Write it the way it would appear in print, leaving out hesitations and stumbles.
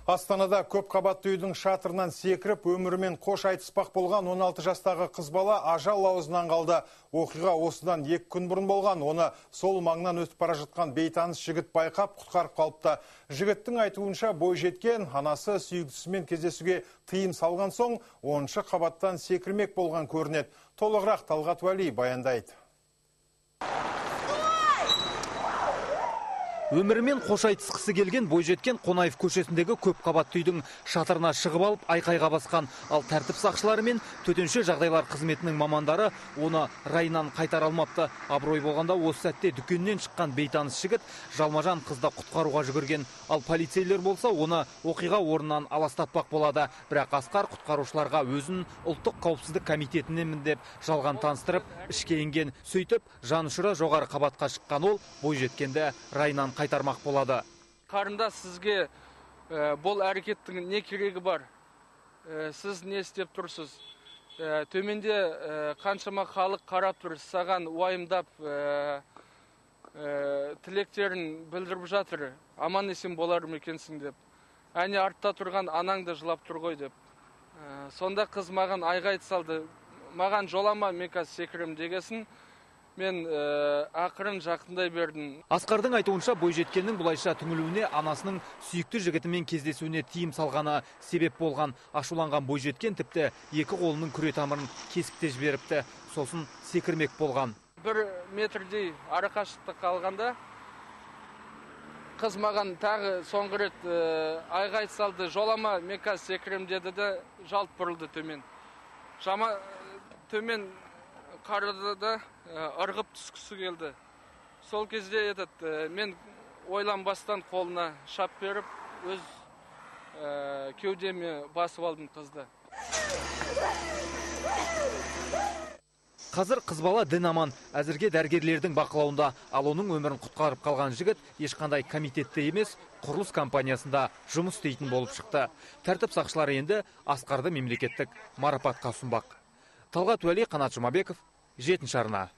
Астанада көп қабатты үйдің шатырынан секіріп, өмірімен қош айтыспақ болған 16 жастағы қыз бала ажал аузынан қалды. Оқиға осыдан 2 күн бұрын болған. Оны сол маңнан өтіп бара жатқан бейтаныс жігіт байқап, құтқарып қалыпты. Жігіттің айтуынша, бойжеткен анасы сүйіктісімен кездесуге тыйым салған соң 10-шы қабаттан секірмек болған көрінеді. Толығырақ Талғат Уәли баяндайды. Өмірімен қош айтысқысы келген бойжеткен Қонаев көшесіндегі көп қабатты үйдің шатырына шығып алып айқайға басқан. Ал тәртіп сақшылары мен төтенше жағдайлар қызметінің мамандары оны райынан қайтара алмапты. Абырой болғанда осы сәтте дүкеннен шыққан бейтаныс жігіт жалмажан қызды құтқаруға жүгірген. Ал полицейлер болса оны оқиға орнынан аластатпақ болады. Бірақ Асқар құтқарушыларға өзін ұлттық қауіпсіздік комитетіненмін деп жалған таныстырып ішке енген. Сөйтіп жанұшыра жоғары қабатқа шыққан ол бойжеткенді райынан қайтармақ болады. Қарындас, сізге бұл әрекеттің не керегі бар? Сіз не істеп тұрсыз? Төменде қаншама халық қарап тұр, саған уайымдап тілектерін білдіріп жатыр. Аман есен болар ма екенсің деп. Әне артта тұрған анаң да жылап тұр ғой деп. Сонда қыз маған айғай салды. Маған жолама, мен қазір секірем дегесін. Мен ақырын жақындай бердім. Асқардың айтуынша, бойжеткеннің бұлайша түңілуіне анасының сүйікті жігітімен кездесуіне тыйым салғаны себеп болған. Ашуланған бойжеткен тіпті екі қолының күре тамырын кесіп те жіберіпті. Сосын секірмек болған. 1 метрдей арақашықтық қалғанда қыз маған тағы соңғы рет айғай салды. Жолама, мен қазір секірем деді де жалт бұрылды төмен. Төмен қарады да ырғып түскісі келді. Сол кезде мен ойланбастан қолына шап беріп, өз кеудеме басып алдым қызды. Қазір қыз бала дін аман, әзірге дәрігерлердің бақылауында. Ал оның өмірін құтқарып қалған жігіт ешқандай комитетте емес, құрылыс компаниясында жұмыс істейтін болып шықты. Тәртіп сақшылары енді Асқарды мемлекеттік марапатқа ұсынбақ. Талғат Уәли, Қанат Жұмабеков, 7 арна.